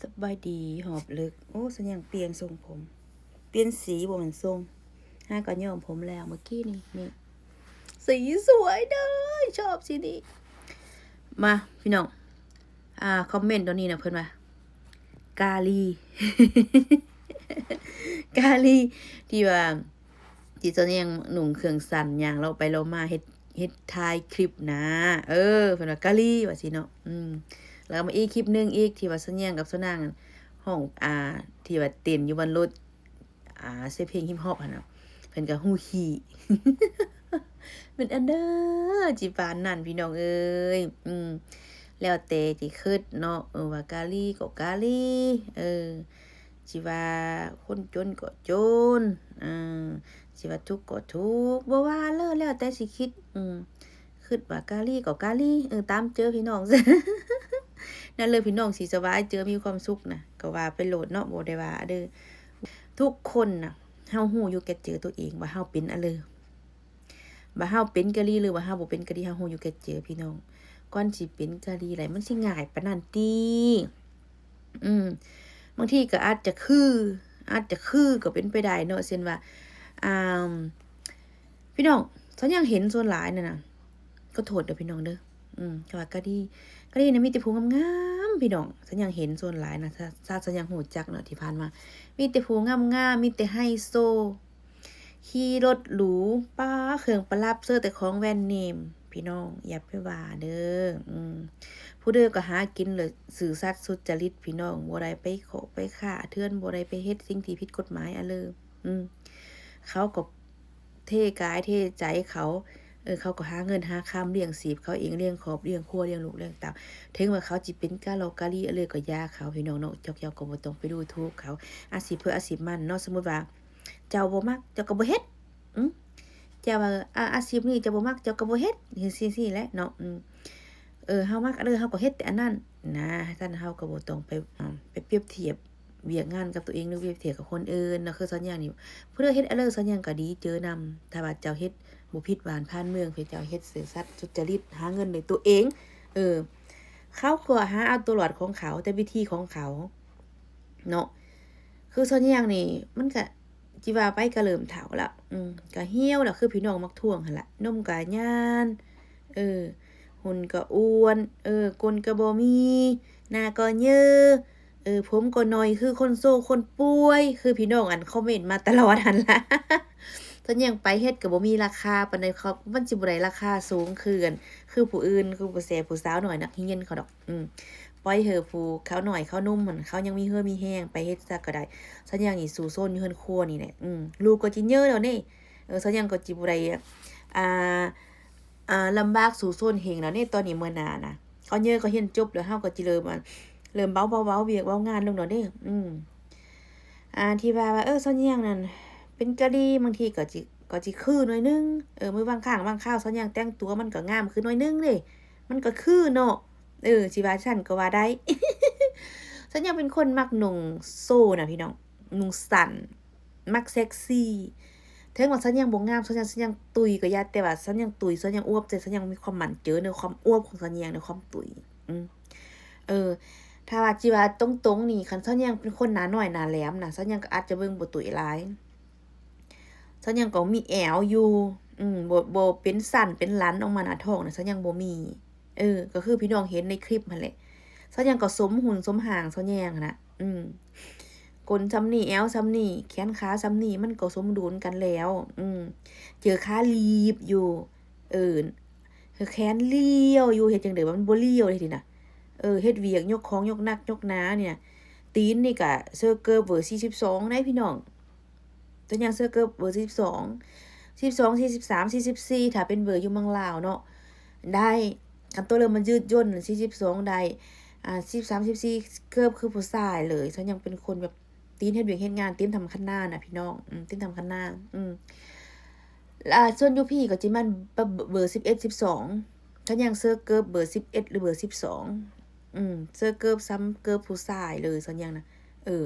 ສະບາຍດີຮອບເລິກ. ໂອ້ ສັນຍັງປ່ຽນຊົງຜົມ ປ່ຽນສີ ບໍ່ແມ່ນຊົງ. ຫາກໍຍ້ອມຜົມແລ້ວເມື່ອກີ້ນີ້. ນີ້ ສີສວຍເດີ ຊອບສີນີ້. ມາ ພີ່ນ້ອງ ອ່າ ຄອມເມັນຕອນນີ້ນະ ເພິ່ນວ່າ ກາລີ ກາລີ ທີ່ວ່າ ທີ່ສາວແຍງນຸ່ງເຄື່ອງສັ້ນ ຍ່າງເລາະໄປເລາະມາ ເຮັດ ເຮັດຖ່າຍຄລິບນະ. ເອີ ເພິ່ນວ່າກາລີວ່າຊີ້ເນາະ. ອືມ ແລ້ວກໍມາອີກຄລິບໜຶ່ງອີກ ທີ່ວ່າສາວແຍງກັບສາວນາງຮ້ອງ ອ່າ ທີ່ວ່າເຕັ້ນຢູ່ບ່ອນລົດ ອ່າ ໃສ່ເພງຮິບຮອບຫັ້ນນະ ເພິ່ນກໍຮູ້ຂີ້. ແມ່ນອັນເດີ ຊິປານນັ້ນ ພີ່ນ້ອງເອີຍ. ອືມ ແລ້ວແຕ່ຊິຄິດເນາະ ເອີ ວ່າກາລີກໍກາລີ ເອີ ຊິວ່າຄົນຈົນກໍຈົນ ເອີ ຊິວ່າທຸກກໍທຸກ ບໍ່ວ່າເລີຍ ແລ້ວແຕ່ຊິຄິດ. ອືມ ຄິດວ່າກາລີກໍກາລີ ເອີ ຕາມເຈີພີ່ນ້ອງ. ນັ້ນເລີຍ ພີ່ນ້ອງຊິສະບາຍເຈີ ມີຄວາມສຸກນະ ກໍວ່າໄປໂລດເນາະ ບໍ່ໄດ້ວ່າເດີ. ທຸກຄົນນະ ເຮົາຮູ້ຢູ່ແກ່ເຈີຕົວເອງວ່າເຮົາເປັນອະເລີ ວ່າເຮົາເປັນກະລີ ຫຼືວ່າເຮົາບໍ່ເປັນກະລີ ເຮົາຮູ້ຢູ່ແກ່ເຈີ ພີ່ນ້ອງ. ກ່ອນຊິເປັນກະລີໄດ້ ມັນຊິງ່າຍປານນັ້ນຕິ? ອືມ ບາງທີກໍອາດຈະຄື ອາດຈະຄືກໍເປັນໄປໄດ້ເນາະ. ເຊັ່ນວ່າ ອ່າ ພີ່ນ້ອງ ສາວຍັງເຫັນສ່ວນຫຼາຍນັ້ນນະ ຂໍໂທດເດີພີ່ນ້ອງເດີ. ອືມ ເຂົາວ່າກະລີ ກະລີນະມີແຕ່ຜູ້ງາມໆ ພີ່ນ້ອງ. ສາວຍັງເຫັນສ່ວນຫຼາຍນະ ຖ້າ ຖ້າສາວຍັງຮູ້ຈັກເນາະ ທີ່ຜ່ານມາ ມີແຕ່ຜູ້ງາມໆ ມີແຕ່ໄຮໂຊ ຂີ່ລົດຫຼູ ປ້າ ເຄື່ອງປະດັບ ເຊີແຕ່ຂອງແບຣນເນມ. ພີ່ນ້ອງຢ່າໄປວ່າເດີ. ອືມ ຜູ້ເດີກໍຫາກິນແລ້ວຊື່ສັດສຸດຈະລິດ ພີ່ນ້ອງ ບໍ່ໄດ້ໄປເຄາະໄປຄ້າເຖື່ອນ ບໍ່ໄດ້ໄປເຮັດສິ່ງທີ່ຜິດກົດໝາຍອະເລີ. ອືມ ເຂົາກໍເທກາຍເທໃຈເຂົາ ເອີ ເຂົາກໍຫາເງິນຫາຄຳລ້ຽງຊີບເຂົາເອງ ລ້ຽງຄອບລ້ຽງຄົວ ລ້ຽງລູກລ້ຽງເຕົ້າ. ເຖິງວ່າເຂົາຊິເປັນກາຫຼໍກາລີອະເລີກໍຢ່າເຂົາ ພີ່ນ້ອງເນາະ. ເຈົ້າ ເຈົ້າກໍບໍ່ຕ້ອງໄປດູຖູກເຂົາ ອາຊີບເພິ່ນອາຊີບມັນເນາະ. ສົມມຸດວ່າ ເຈົ້າບໍ່ມັກ ເຈົ້າກໍບໍ່ເຮັດ. ອືມ ເຈົ້າວ່າ ອາ ອາຊີບນີ້ເຈົ້າບໍ່ມັກ ເຈົ້າກໍບໍ່ເຮັດ ຈັ່ງຊີ້ແຫຼະເນາະ. ອືມ ເອີ ເຮົາມັກອັນໃດເຮົາກໍເຮັດແຕ່ອັນນັ້ນນະ. ຊັ້ນເຮົາກໍບໍ່ຕ້ອງໄປ ອາ ໄປປຽບທຽບວຽກງານກັບຕົວເອງ ຫຼືປຽບທຽບກັບຄົນອື່ນເນາະ. ຄືສາວແຍງນີ້ ຜູ້ໃດເຮັດອັນໃດສາວແຍງກໍດີເຈີນຳ. ຖ້າວ່າເຈົ້າເຮັດບໍ່ຜິດບ້ານຜ່ານເມືອງ ເພາະເຈົ້າເຮັດຊື່ສັດສຸດຈະລິດ ຫາເງິນດ້ວຍຕົວເອງ ເອີ ເຂົາກໍຫາເອົາຕົວລອດຂອງເຂົາ ແຕ່ວິທີຂອງເຂົາເນາະ. ຄືສາວແຍງນີ້ ມັນກະ ຊິວ່າໄປກະເລີ່ມເຖົ້າລະ ອືມ ກະຫ່ຽວລະ ຄືພີ່ນ້ອງມັກທ້ວງຫັ້ນລະ ນົມກະຍານ ເອີ ຫຸ່ນກະອ້ວນ ເອີ ກົ້ນກະບໍ່ມີ ໜ້າກໍເຍີ ເອີ ຜົມກໍໜ້ອຍ ຄືຄົນໂຊຄົນປ່ວຍ ຄືພີ່ນ້ອງອັນຄອມເມັນມາຕະຫຼອດຫັ້ນລະ. ສາວແຍງໄປເຮັດກໍບໍ່ມີລາຄາປານໃດ ເຂົາ ມັນຊິບໍ່ໄດ້ລາຄາສູງຄື ຄືຜູ້ອື່ນ ຄືຜູ້ແສຜູ້ສາວນ້ອຍນັກຮຽນເຂົາດອກ. ອືມ ປ່ອຍເຫີຜູ້ເຂົາໜ້ອຍເຂົາໜຸ່ມຫັ້ນ ເຂົາຍັງມີເຫື່ອມີແຮງ ໄປເຮັດຊະກໍໄດ້. ສາວແຍງນີ້ສູ້ຊົນຢູ່ເຮືອນຄົວນີ້ແຫຼະ. ອືມ ລູກກໍຈິເຍີແລ້ວເດ້ ເອີ ສາວແຍງກໍຈິບໍ່ໄດ້ ອ່າ ອ່າ ລຳບາກສູ້ຊົນເຮັງແລ້ວເດ້. ຕອນນີ້ເມື່ອໜ້ານະ ເຂົາເຍີ ເຂົາຮຽນຈົບແລ້ວ ເຮົາກໍຈິເລີ່ມ ເລີ່ມເບົາໆ ເບົາວຽກເບົາງານລົງແລ້ວເດ້. ອືມ ອ່າ ທີ່ວ່າ ວ່າ ເອີ ສາວແຍງນັ້ນເປັນກະລີ ບາງທີກໍຈິ ກໍຊິຄືໜ້ອຍໜຶ່ງ. ເອີ ມື້ບາງຄັ້ງບາງຄາວ ສາວແຍງແຕ່ງຕົວມັນກໍງາມຂຶ້ນໜ້ອຍໜຶ່ງເດ້ ມັນກໍຄືເນາະ. ເອີ ຊິວ່າຊັ້ນກໍວ່າໄດ້. ສາວແຍງເປັນຄົນມັກນຸ່ງໂຊນະ ພີ່ນ້ອງ ນຸ່ງສັ້ນ ມັກເຊັກຊີ. ເຖິງວ່າສາວແຍງບໍ່ງາມ ສາວແຍງ ສາວແຍງຕຸ້ຍກໍຢ່າ ແຕ່ວ່າສາວແຍງຕຸ້ຍ ສາວແຍງອວບ ແຕ່ສາວແຍງມີຄວາມໝັ້ນໃຈໃນຄວາມອວບຂອງສາວແຍງ ໃນຄວາມຕຸ້ຍ. ອືມ ເອີ ຖ້າວ່າ ຊິວ່າຕົງໆນີ້ ຄັນສາວແຍງເປັນຄົນໜ້ານ້ອຍໜ້າແຫຼມນະ ສາວແຍງກໍອາດຈະເບິ່ງບໍ່ຕຸ້ຍຫຼາຍ. ສາວແຍງກໍມີແອວຢູ່ ອືມ ບໍ່ ບໍ່ເປັນສັ້ນເປັນຫຼັນອອກມາໜ້າທ້ອງນະ ສາວແຍງບໍ່ມີ. ເອີ ກໍຄືພີ່ນ້ອງເຫັນໃນຄລິບຫັ້ນແຫຼະ ສາວແຍງກໍສົມຫຸ່ນສົມຮ່າງສາວແຍງຫັ້ນນະ. ອືມ ກົ້ນຊ່ຳນີ້ ແອວຊ່ຳນີ້ ແຂນຂາຊ່ຳນີ້ ມັນກໍສົມດຸນກັນແລ້ວ. ອືມ ເຈີຂາລີບຢູ່ ເອີ ແຂນລ້ຽວຢູ່ ເຮັດຈັ່ງໃດວ່າມັນບໍ່ລ້ຽວເດນີ້ນະ. ເອີ ເຮັດວຽກຍົກຂອງຍົກໜັກຍົກໜານີ້ນະ ຕີນນີ້ກະເຊີເກີບເບີສີ່ສິບສອງໄດ໋ພີ່ນ້ອງ. ຕົວຢ່າງເສື້ອເກີບເບີສີ່ສິບສອງ ສີ່ສິບສອງ ສີ່ສິບສາມ ສີ່ສິບສີ່ ຖ້າເປັນເບີຢູ່ເມືອງລາວເນາະ ໄດ້. ຄັນຕົວເລີ່ມມັນຍືດຢ່ນ ສີ່ສິບສອງ ໄດ້ ອ່າ ສີ່ສິບສາມ ສີ່ສິບສີ່ ເກີບຄືຜູ້ຊາຍເລີຍ. ສ່ວນຫຍັງເປັນຄົນແບບຕີນເຮັດວຽກເຮັດງານ ຕີນທຳຄັນນານະພີ່ນ້ອງ ອືມ ຕີນທຳຄັນນາ ອືມ. ລະສ່ວນຢູ່ພີ້ກໍຊິແມ່ນເບີສິບເອັດ ສິບສອງ ສ່ວນຫຍັງເສື້ອເກີບເບີສິບເອັດ ຫຼືເບີສິບສອງ ອືມ ເສື້ອເກີບສ່ຳເກີບຜູ້ຊາຍເລີຍ ສ່ວນຫຍັງນະ ເອີ.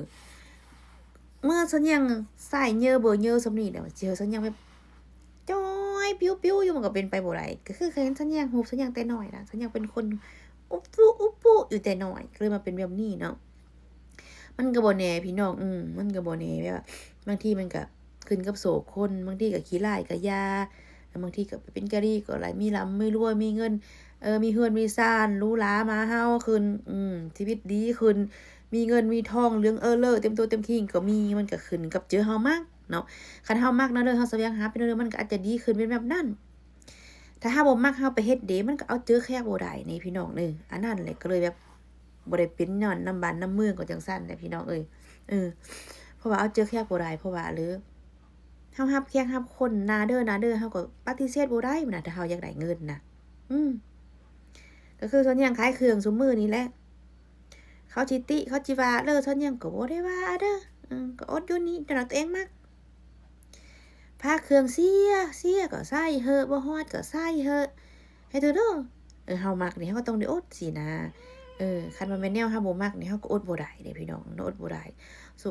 ເມື່ອສ່ວນຫຍັງຊາຍເຍີເບີເຍີສ່ຳນີ້ແລ້ວ ຊິເອົາສ່ວນຫຍັງແບບຈ່ອຍປິວໆຢູ່ ມັນກໍເປັນໄປບໍ່ໄດ້. ກໍຄືເຄີຍເຫັນສ່ວນຫຍັງ ຮູບສ່ວນຫຍັງແຕ່ນ້ອຍນະ ສ່ວນຫຍັງເປັນຄົນອຸບປຸອຸບປຸຢູ່ແຕ່ນ້ອຍ ກໍເລີຍມາເປັນແບບນີ້ເນາະ. ມັນກໍບໍ່ແນ່ພີ່ນ້ອງ ອືມ ມັນກໍບໍ່ແນ່ ແບບວ່າບາງທີມັນກໍຂຶ້ນກັບໂຊກຄົນ ບາງທີກໍຂີ້ຮ້າຍກໍຢ່າ ແລ້ວບາງທີກໍເປັນກະລີກໍຫຼາຍ ມີລ່ຳມີລວຍ ມີເງິນ ເອີ ມີເຮືອນມີຊານ ຫຼູຫຼາມາເຮົາຂຶ້ນ ອືມ ຊີວິດດີຂຶ້ນ ມີເງິນມີທອງເຫຼືອງເອີເລີເຕັມໂຕເຕັມຄີງກໍມີ ມັນກໍຂຶ້ນກັບເຈີເຮົາມັກເນາະ ຄັນເຮົາມັກແນວເລີ ເຮົາສະແຫວງຫາໄປແນວເລີ ມັນກໍອາດຈະດີຂຶ້ນເປັນແບບນັ້ນ ຖ້າເຮົາບໍ່ມັກເຮົາໄປເຮັດເດ ມັນກໍເອົາເຈີແຂກບໍ່ໄດ້ນີ້ພີ່ນ້ອງເອີຍ ອັນນັ້ນແຫຼະກໍເລີຍແບບບໍ່ໄດ້ເປັນຍ້ອນນຳບ້ານນຳເມືອງກໍຈັ່ງຊັ້ນແຫຼະພີ່ນ້ອງເອີຍ ເອີ ເພາະວ່າເອົາເຈີແຂກບໍ່ໄດ້ ເພາະວ່າເລີ ເຮົາຮັບແຂກຮັບຄົນໜ້າເດີໜ້າເດີ ເຮົາກໍປະຕິເສດບໍ່ໄດ້ນະ ຖ້າເຮົາຢາກໄດ້ເງິນນະ ອືມ ກໍຄືສ່ວນຫຍັງຂາຍເຄື່ອງຊຸມມື້ນີ້ແຫຼະ ເຂົາຊິຕິ ເຂົາຊິວ່າເລີ ສ່ວນຫຍັງກໍບໍ່ໄດ້ວ່າເດີ ເອີ ກໍອົດຢູ່ນີ້ ແຕ່ວ່າຕົວເອງມັກ ພາເຄື່ອງເສຍ ເສຍກໍໃສ່ເຫາະ ບໍ່ຮອດກໍໃສ່ເຫາະ ໃຫ້ເຖິງເດີ ເອີ ເຮົາມັກນີ້ເຮົາກໍຕ້ອງໄດ້ອົດຊີ້ນະ ເອີ ຄັນວ່າແມ່ນແນວເຮົາບໍ່ມັກນີ້ ເຮົາກໍອົດບໍ່ໄດ້ເດ້ພີ່ນ້ອງເນາະ ອົດບໍ່ໄດ້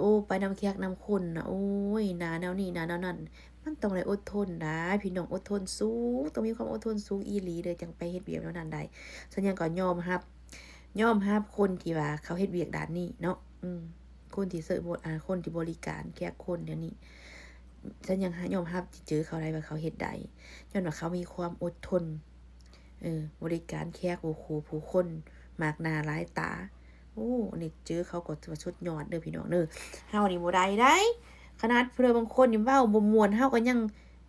ໂອ້ ໄປນຳແຂກນຳຄົນນະ ໂອ້ຍ ໜ້າແນວນີ້ໜ້າແນວນັ້ນ ມັນຕ້ອງໄດ້ອົດທົນນະພີ່ນ້ອງ ອົດທົນສູງ ຕ້ອງມີຄວາມອົດທົນສູງອີ່ຫຼີເດີ ຈັ່ງໄປເຮັດວຽກແນວນັ້ນໄດ້ ສ່ວນຫຍັງກໍຍອມຮັບ ຍອມຮັບຄົນທີ່ວ່າເຂົາເຮັດວຽກດ້ານນີ້ເນາະ ອືມ ຄົນທີ່ເສີບ ອາ ຄົນທີ່ບໍລິການແຂກຄົນແນວນີ້ ສ່ວນຫຍັງຍອມຮັບເຈີເຂົາໄດ້ວ່າເຂົາເຮັດໄດ້ ຍ້ອນວ່າເຂົາມີຄວາມອົດທົນ ເອີ ບໍລິການແຂກຜູ້ຄົນ ມາກໜ້າຫຼາຍຕາ ໂອ້ ອັນນີ້ເຈີເຂົາກໍຖືວ່າສຸດຍອດເດີພີ່ນ້ອງເດີ ເຮົານີ້ບໍ່ໄດ້ໃດ ຂະໜາດຜູ້ໃດບາງຄົນນີ້ເວົ້າບໍ່ມ່ວນ ເຮົາກໍຍັງ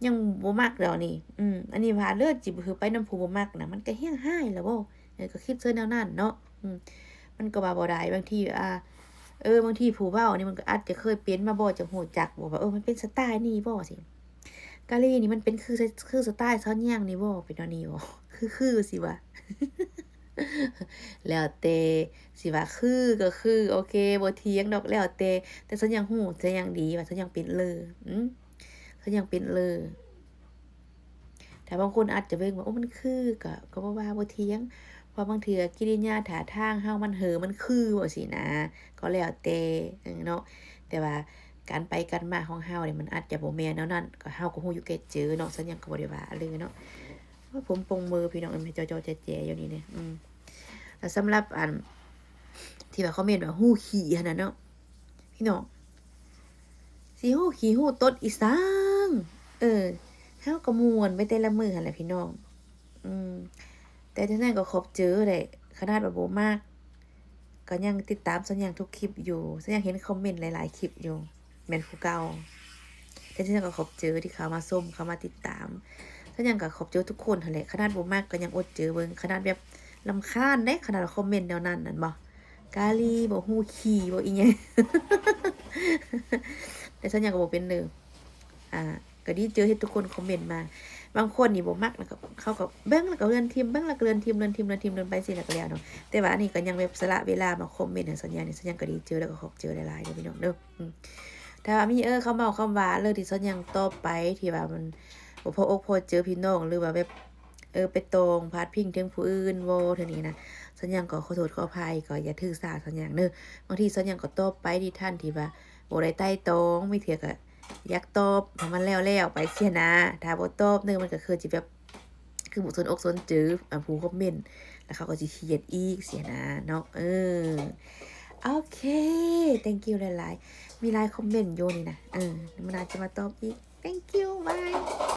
ຍັງບໍ່ມັກແລ້ວນີ້ ອືມ ອັນນີ້ວ່າເລີດ ຊິໄປນຳຜູ້ບໍ່ມັກນະ ມັນກໍແຮງຮ້າຍແລ້ວບໍ່ ເອີ ກໍຄິດເຊີນແນວນັ້ນເນາະ ອືມ ມັນກໍວ່າບໍ່ໄດ້ ບາງທີ ອ່າ ເອີ ບາງທີຜູ້ເວົ້ານີ້ມັນກໍອາດຈະເຄີຍເປັນມາບໍ່ ຈັ່ງຮູ້ຈັກບໍ່ວ່າ ເອີ ມັນເປັນສະໄຕລ໌ນີ້ບໍ່ ຊີ້ ກາລີນີ້ມັນເປັນຄື ຄືສະໄຕລ໌ຊາວຍຽງນີ້ບໍ່ ເປັນແນວນີ້ບໍ່ ຄື ຄືຊິວ່າ ແລ້ວແຕ່ ຊິວ່າຄືກໍຄື ໂອເຄ ບໍ່ຖຽງດອກ ແລ້ວແຕ່ ແຕ່ຊາວຍຽງຮູ້ ຊາວຍຽງດີວ່າຊາວຍຽງເປັນເລີ ອືມ ຊາວຍຽງເປັນເລີ ຖ້າບາງຄົນອາດຈະເບິ່ງວ່າ ໂອ້ ມັນຄື ກໍ ກໍບໍ່ວ່າ ບໍ່ຖຽງ ເພາະບາງເທື່ອກິລິຍາທ່າທາງເຮົາມັນເຫີ ມັນຄື ຈັ່ງຊີ້ນະ ກໍແລ້ວແຕ່ ເອີ ເນາະ ແຕ່ວ່າການໄປການມາຂອງເຮົານີ້ ມັນອາດຈະບໍ່ແມ່ນແນວນັ້ນ ກໍເຮົາກໍຮູ້ຢູ່ແກ່ເຈີເນາະ ຊາວຍຽງກໍບໍ່ໄດ້ວ່າເລີຍເນາະ ໂອ້ຍ ຜົມປົງເມີ ພີ່ນ້ອງເອີຍ ແມ່ນຈໍໆແຈໆຢູ່ນີ້ເດ້ ອືມ ແລ້ວສຳລັບອັນ ທີ່ວ່າຄອມເມັນວ່າ ຫູຂີ້ຫັ້ນນະເນາະ ພີ່ນ້ອງ ຊິຫູຂີ້ຫູຕົດອີ່ສັງ ເອີ ເຮົາກໍມ່ວນໄປແຕ່ລະມື້ຫັ້ນແຫຼະພີ່ນ້ອງ ອືມ ແຕ່ຈັ່ງໃດກໍຂອບເຈີແຫຼະ ຂະໜາດວ່າບໍ່ມັກ ກໍຍັງຕິດຕາມຊາວຍຽງທຸກຄລິບຢູ່ ຊາວຍຽງເຫັນຄອມເມັນຫຼາຍໆຄລິບຢູ່ ແມ່ນຜູ້ເກົ່າ ແຕ່ຈັ່ງໃດກໍຂອບເຈີທີ່ເຂົ້າມາຊົມ ເຂົ້າມາຕິດຕາມ ຊາວຍຽງກໍຂອບເຈີທຸກຄົນຫັ້ນແຫຼະ ຂະໜາດບໍ່ມັກກໍຍັງອົດເຈີເບິ່ງ ຂະໜາດແບບລຳຄານເດ້ ຂະໜາດວ່າຄອມເມັນແນວນັ້ນນັ້ນບໍ່ ກາລີບໍ່ ຫູຂີ້ບໍ່ ອີ່ຫຍັງ ແຕ່ຊາວຍຽງກໍບໍ່ເປັນເດີ ອ່າ ກໍດີເຈີທີ່ທຸກຄົນຄອມເມັນມາ ບາງຄົນນີ້ບໍ່ມັກນະ ເຂົາກໍເບິ່ງແລ້ວກໍເລື່ອນຖິ້ມ ເບິ່ງແລ້ວກໍເລື່ອນຖິ້ມ ເລື່ອນຖິ້ມ ເລື່ອນຖິ້ມ ເລື່ອນໄປຊີ້ແລ້ວກໍແລ້ວເນາະ ແຕ່ວ່າອັນນີ້ກໍຍັງແບບສະຫຼະເວລາມາຄອມເມັນໃຫ້ຊາວຍຽງນີ້ ຊາວຍຽງກໍດີເຈີ ແລ້ວກໍຂອບເຈີຫຼາຍໆເດີພີ່ນ້ອງເດີ ອືມ ຖ້າວ່າມີ ເອີ ຄຳເວົ້າຄຳຫວານເລີຍທີ່ຊາວຍຽງຕອບໄປ ທີ່ວ່າມັນບໍ່ພໍອົກພໍເຈີພີ່ນ້ອງ ຫຼືວ່າແບບ ເອີ ໄປຕ້ອງພາດພິງເຖິງຜູ້ອື່ນບໍ່ ເທື່ອນີ້ນະ ຊາວຍຽງກໍຂໍໂທດຂໍອະໄພ ກໍຢ່າຖືສາຊາວຍຽງເດີ ບາງທີຊາວຍຽງກໍຕອບໄປທີ່ທ່ານທີ່ວ່າບໍ່ໄດ້ໄຕ່ຕອງ ມີເທື່ອກໍຢາກຕອບໃຫ້ມັນແລ້ວໆໄປຊີ້ນະ ຖ້າບໍ່ຕອບເນີ ມັນກໍຄືຊິແບບ ຄືບໍ່ສົນອົກສົນເຈີ ອາ ຜູ້ຄອມເມັນ ແລ້ວເຂົາກໍຊິຄຽດອີກຊີ້ນະເນາະ ເອີ ໂອເຄ thank you ຫຼາຍໆ ມີຫຼາຍຄອມເມັນຢູ່ນີ້ນະ ເອີ ມື້ໜ້າຈະມາຕອບອີກ thank you bye